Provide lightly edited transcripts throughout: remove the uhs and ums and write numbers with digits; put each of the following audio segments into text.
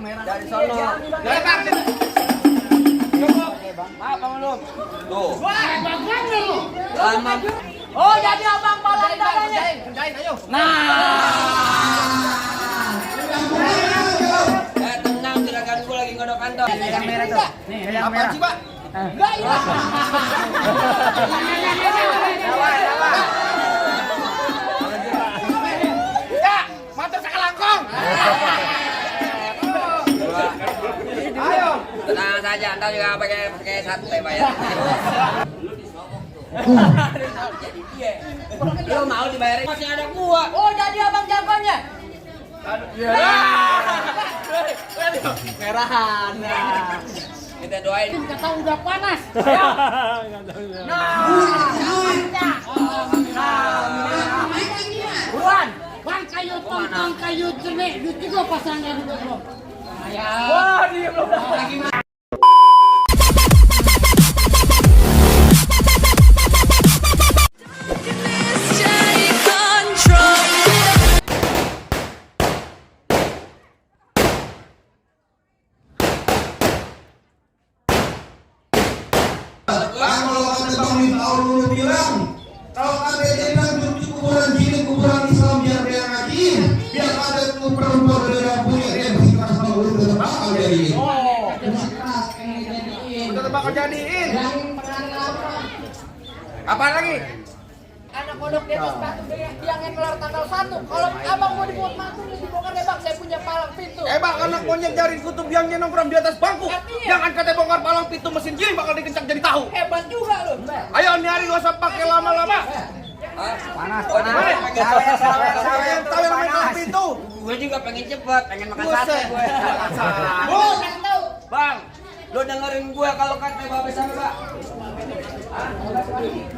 merah. Dari sono. Dari Bang. Maaf Bang lu. Tuh. Wah, bagus lu. Lama. Oh, jadi abang palang dadanya. Kerjain ayo. Tenang, juragan gua lagi ngodok kantor. Yang merah tuh. Nih, yang Apa merah. sih, Pak? Enggak iya. Ya, motor sakalangkong. Ayo. Tenang saja, ntar juga pakai sate bayar. Jadi dia. Lu mau dibayarin? Masih ada gua. Oh, jadi abang jagonya. Merahan. Kita doain. Kata udah panas. Buruan. Bang kayu tongkang kayu jernih, itu juga pasangnya dulu. Wah, dia belum lagi. Kalau kata Bang Miftahul bilang, kalau kata dia bilang kuburan sini kuburan Islam biar dia ngaji, biar ada tuh perempuan dia punya dia bersikeras sama guru tetap bakal jadi. Udah bakal jadiin. Apa lagi? Anak kodok di atas batu yang kelar tanggal 1. Kalau abang mau dibuat mantu dibongkar deh bang, saya punya palang pintu. Bang, anak monyet jaring kutub yang nongkrong di atas bangku. Artinya? Jangan kata bongkar palang pintu mesin giling bakal dikencang jadi tahu. Hebat juga lu. Ayo nyari gak usah pakai lama-lama. Panas. Tahu yang main palang pintu. Gue juga pengen cepet, pengen makan sate Buset. gue. Oh, nggak tahu. Bang, lu dengerin gue kalau kata Babe sama Pak.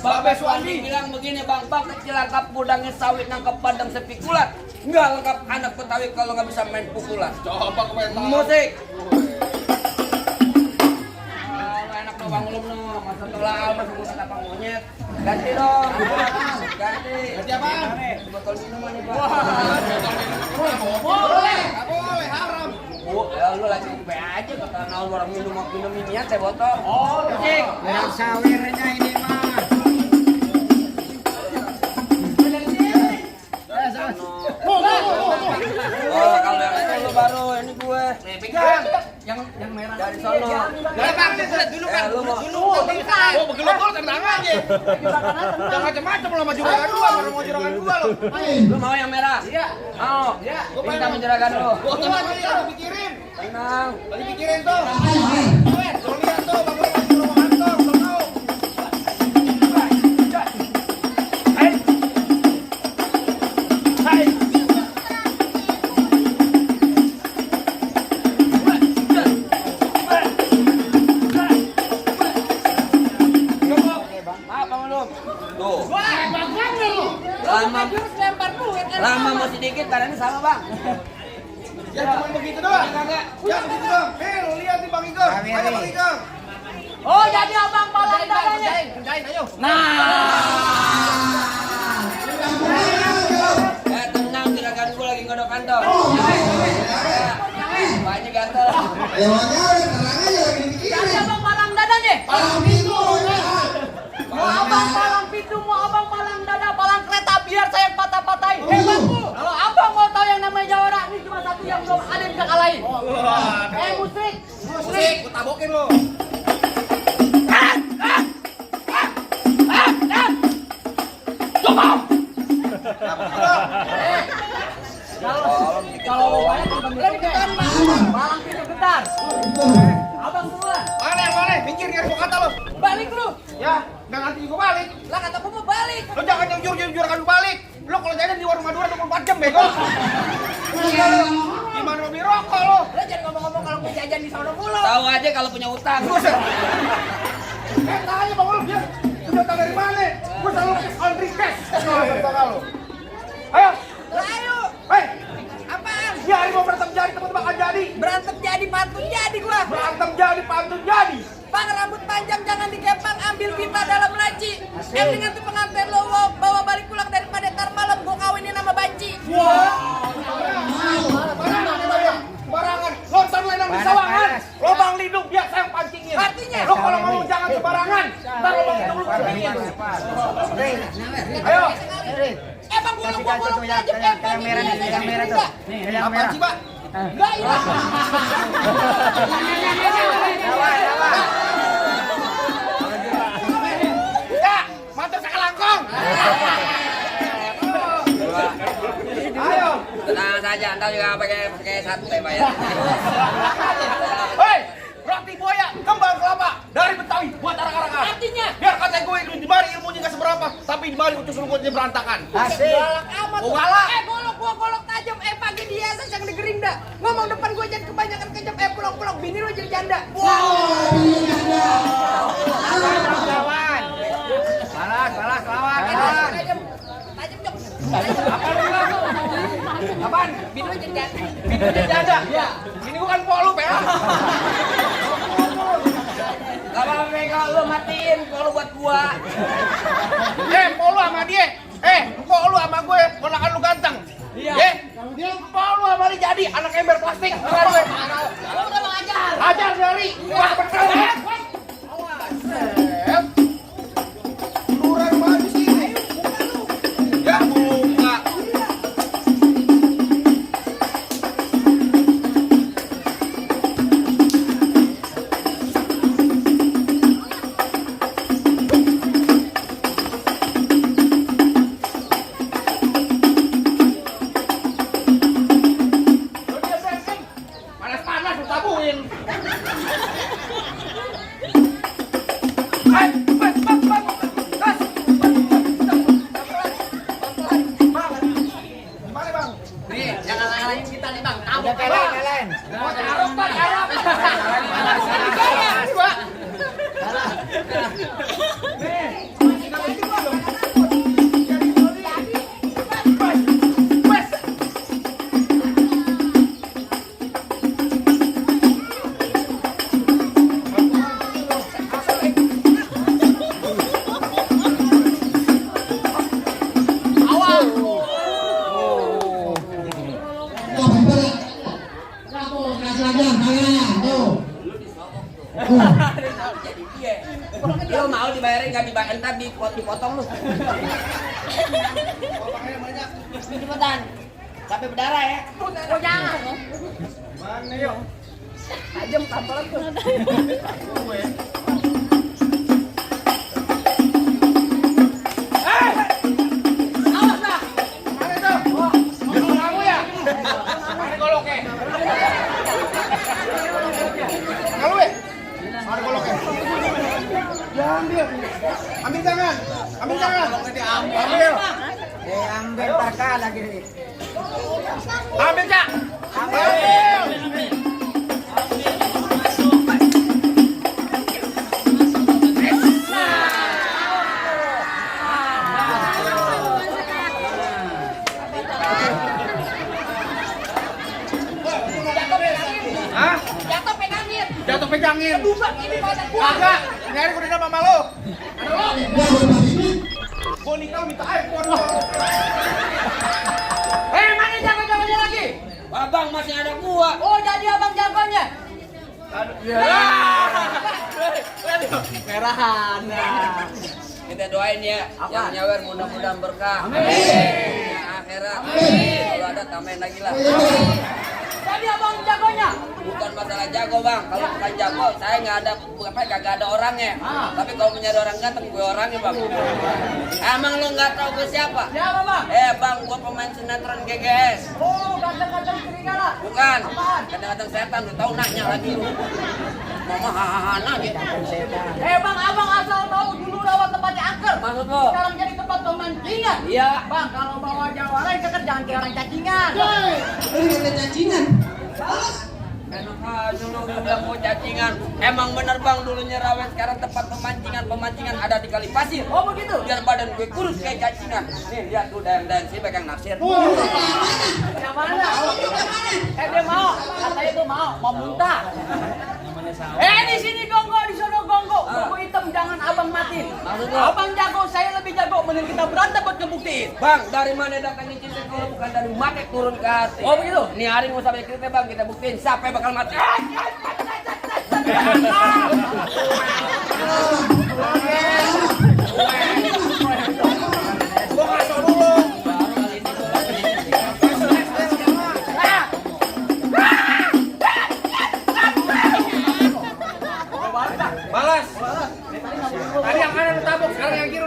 Babe Suwandi bilang begini bang, kecil lengkap gudangnya sawit nangkep padang sepikulat, nggak lengkap anak Betawi kalau nggak bisa main pukulan. Coba komentar. Musik. Enak dong bang ulum no, masa tolak masa gue kata bang monyet. Ganti dong, ganti. Ganti apaan? Botol minuman nih pak. Boleh. Nggak boleh, haram. Ya lu lagi gue aja kata naon orang minum inian teh botol. Oh, musik. yang sawirnya ini mah. Oh kalau yang itu lu baru, ini gue. Pegang. Yang merah. Dari sono. Dari Bang, lihat dulu kan. Lu mau. Oh, begelok-gelok tendang aja. Jangan macam-macam lo sama juragan dua, baru mau juragan dua lo. Lu mau yang merah? Iya. Mau. Iya. Minta menjuragan lu. Gua tenang aja, lagi pikirin. Tenang. Lagi pikirin tuh. Tuh lihat tuh, Bang Bang di rumah kantor, belum tahu. Maaf Bang Ulum. Tuh. Wah, bagus lu. Lama. Terus lempar duit kan. Lama mau sedikit, badannya sama Bang. Ya cuma begitu doang. Kagak. Ya begitu doang. Lu lihat nih Bang Igor. Mana Bang Igor? Oh, jadi abang palang dadanya. Kerjain ayo. Tenang, juragan gua lagi ngodok kantor. Banyak gatel. Ya makanya tenang aja lagi Jadi dipikirin. abang palang dadanya. Palang pintu. Mau abang palang pintu, mau abang palang dada, palang kereta biar saya patah-patahin. Hebat lu. Kalau abang mau tahu yang namanya Jawara, ini cuma satu yang belum ada yang bisa kalahin. Musik. Musik, gua tabokin lo. Kalau lebih getar, palang pintu getar. Abang duluan. Mana? Minggir nyari gua kata lo. Balik lu. Ya, nggak ngerti juga balik. Lah kata gua mau balik. Lo jangan yang jujur-jujur kan balik. Lo kalau jalan di warung Madura 24 jam bego. Gimana mau beli rokok lo? Lo jangan ngomong-ngomong kalau mau jajan di sono mulu. Tahu aja kalau punya utang. Buset. Tanya Bang Ulum dia. Udah tahu dari mana? Gua selalu on request. Kalau ayo. Ayo. Hei, Apaan? dia hari mau berantem jadi teman bakal jadi. Berantem jadi pantun jadi gua. Berantem jadi pantun jadi. Bang rambut panjang jangan dikepang, ambil pita dalam laci. Dengan tuh pengantin lo bawa balik pulang daripada ntar malam gua kawinin sama banci. Wah. Barangan. Lontar Ayo. Bang, gulung aja. yang merah nih, yang merah tuh. Nih, yang Apaan merah. sih, Pak? Enggak, iya. Ya, mantu sakalangkong. Ayo. Tenang saja, Anda juga pakai sate Pak ya. Hei, roti buaya, kembang kelapa dari Betawi buat anak-anak. Artinya? Biar kata gue di mari ilmunya nggak seberapa, tapi di mari utus rumputnya berantakan. Asik. Galak amat. Oh, galak. Golok tajam. Pagi dia yang di Gerinda. Ngomong depan gue jangan kebanyakan kejam. Pulang-pulang bini lu jadi janda. Lawan. Balas, lawan. Tajam jok. Apaan? Bini lu jadi janda. Bini jadi janda. Iya. Ini bukan pok lu, Pel. Gak apa-apa kalau lu matiin, kalau lu buat gua. Pok lu sama dia. Pok lu sama gue, ponakan lu ganteng. Iya. Pok lu sama dia jadi anak ember plastik. Dengar gue. Lu udah mengajar. Ajar dari. Wah, betul. Luran maju sini. Ya, buka. Panas-panas lu tabuhin. Gimana, Bang? Nih, jangan lain kita nih, Bang. Tahu Udah kelain. Arab, Bang, Arab. Jadi dia. Lu mau dibayarin nggak dibayar ntar dipotong lu. Cepetan. Sampai berdarah ya. Oh, jangan. Mana yuk? Tajam tampelan tuh. Awas lah. Mana itu? Itu kamu ya? Mana goloknya? Kalau ya? Mana goloknya? Ya ambil. Ambil tangan. Ambil tangan. Ambil. Ambil parka lagi. Ambil, Cak. Ambil. Hah? Jatuh pegangin. Jatuh pegangin. Kedubak ini pada gua. Kagak. Nyari kuda sama lo. Boni kau minta iPhone. Mana jago-jagonya lagi? Abang masih ada gua. Oh, jadi abang jagonya. Merahan. Kita doain ya, yang nyawer mudah-mudahan berkah. Amin. Dunia akhirat. Kalau ada tambahin lagi lah. Jadi abang jagonya. Bukan masalah jago bang, kalau bukan jago saya nggak ada kagak ada orangnya. Tapi kalau punya orang ganteng gue orangnya bang. Emang lo nggak tahu gue siapa? Siapa, Bang? Bang, gue pemain sinetron GGS. Oh, ganteng-ganteng serigala. Bukan. Apaan? Kadang-kadang setan lu tahu nanya lagi lu. Mama hahaha gitu. Bang, abang asal tahu dulu rawat tempatnya angker. Maksud lo? Sekarang jadi tempat pemancingan. Iya. Bang, kalau bawa jawara jangan kayak orang cacingan. Enak aja lu bilang mau cacingan. Emang bener bang dulunya rawat, sekarang tempat pemancingan ada di kali pasir. Oh, begitu. Biar badan gue kurus kayak cacingan. Nih lihat tuh dayang-dayang si pegang naksir. Yang mana? Dia mau. Katanya tuh mau muntah. Di sini gongo, di sono gongo. Gongo hitam jangan abang mati. Maksud lo? Abang jago, saya lebih jago. Mending kita berantem buat ngebuktiin. Bang, dari mana datangnya cinta kalau bukan dari mati turun ke hati. Oh, begitu? Nih hari mau sampai kita bang, kita buktiin siapa yang bakal mati. Oke.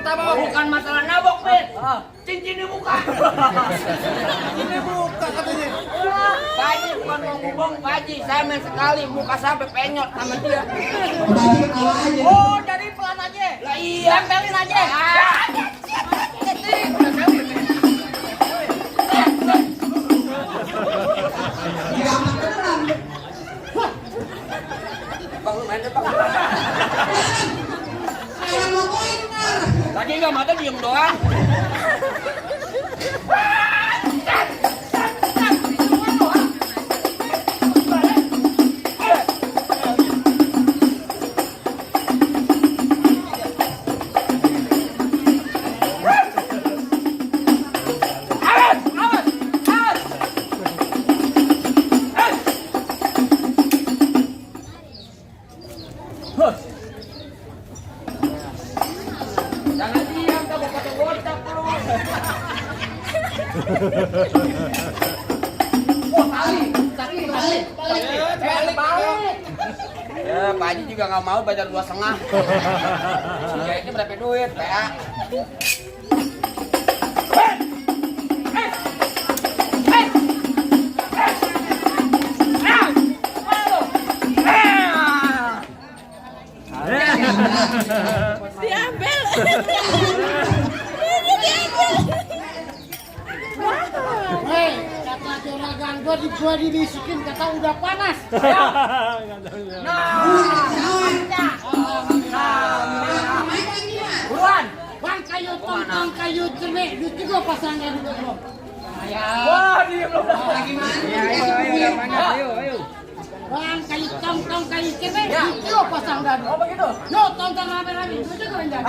pertama bukan masalah nabok, Bet. Cincin di muka. Ini buka katanya. Pak Haji bukan mau ngubung, Pak Haji. Saya main sekali, muka sampai penyot sama dia. Berarti kalah aja. Oh, jadi pelan aja. Lah iya. Tempelin aja. Bang, lu main deh, Bang. Tadi nggak mata diem doang. Jangan diam, kamu kocok-kocok lu. Balik. Ya, Pak Haji juga nggak mau bayar 2,5. Kayaknya berapa duit, PA? Diambil. Hei, kata juragan gua dibisikin kata udah panas. Buruan. Bang kayu tong kayu cermek, itu gua pasangnya dulu bro. Wah, dia belum dapat gimana? Ayo. Bang kayu tong kayu cermek, itu gua pasang dadu. Oh begitu. Yo, tonton rame-rame, itu juga enggak.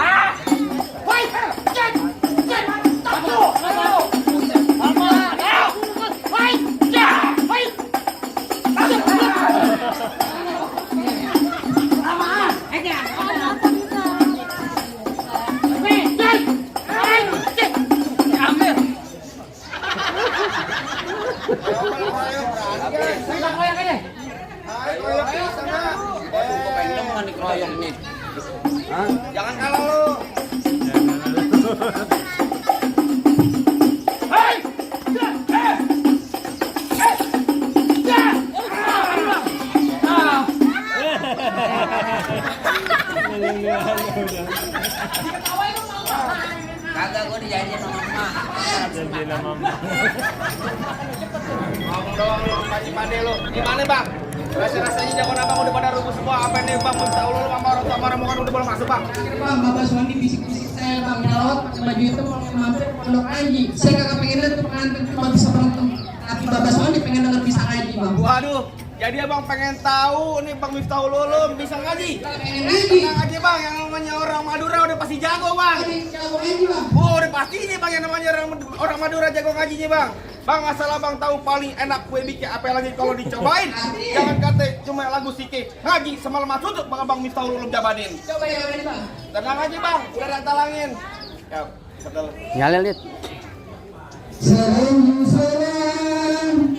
Woi, cek. Tahu. Apa? Woi, cek. Woi. Kok pengen mau dikeroyok nih? Hah? Jangan kalah lu. Kagak, gua dijanjiin sama emak. Ngomong doang lu, pade lu. Gimana bang? Rasanya jagoan abang udah pada rubuh semua. Apa nih bang? Tahu lu sama orang tua marah-marah udah boleh masuk bang. Bang, Bapak Suwandi bisik-bisik saya bang nyalot pakai baju itu mau mampir ke Pondok Aji. Saya kagak pengen lihat tuh pengantin cuma bisa berantem. Tapi Bapak Suwandi pengen denger bisa ngaji bang. Waduh, jadi abang pengen tahu nih Bang Miftahul Ulum bisa ngaji. Pengen ngaji. Tenang aja bang, yang namanya orang Madura udah pasti jago bang. Jago ngaji bang. Oh, udah pasti nih bang yang namanya orang Madura jago ngajinya bang. Bang, asal abang tahu paling enak kue bikin apa lagi kalau dicobain. Jangan kata cuma lagu sike ngaji semalam tutup bang Abang Miftahul Ulum Jabanin. Coba ya bang. Tenang aja bang, udah ada talangin. Ya, betul. Nyalin lihat. Salam salam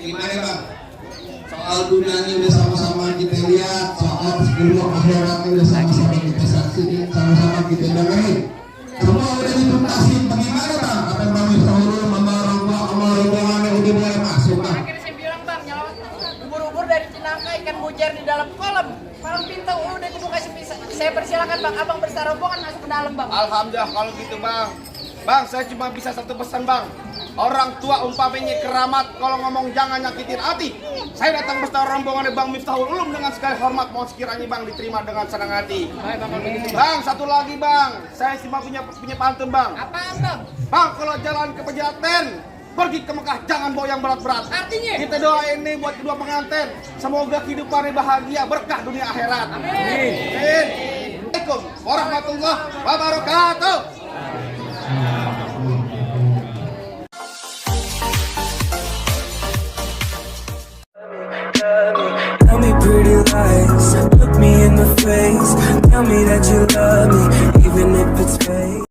Gimana bang? Soal dunianya udah sama-sama kita lihat, soal sebelum akhiratnya udah sama-sama kita saksikan, sama-sama kita dengerin. Semua udah dituntasin. Bagaimana bang? Apa yang bang Miftahul sama orang tua udah mulai masuk bang? Akhirnya saya bilang bang, nyalot ubur-ubur dari Cinangka itu ikan mujair di dalam kolam. Palang pintu udah dibuka saya persilakan bang, abang berserta rombongan masuk ke dalam bang. Alhamdulillah kalau gitu bang. Bang, saya cuma bisa satu pesan bang. Orang tua umpamanya keramat, kalau ngomong jangan nyakitin hati. Saya datang bersama rombongan Bang Miftahul Ulum dengan segala hormat, mohon sekiranya bang diterima dengan senang hati. Baik bang, kalau begitu bang. Bang, satu lagi bang, saya cuma punya pantun bang. Apaan bang? Bang, kalau jalan ke Pejaten, pergi ke Mekah jangan bawa yang berat-berat. Artinya? Kita doain nih buat kedua pengantin, semoga kehidupannya bahagia, berkah dunia akhirat. Amin. Assalamualaikum warahmatullahi wabarakatuh. Tell me pretty lies, look me in the face. Tell me that you love me, even if it's fake.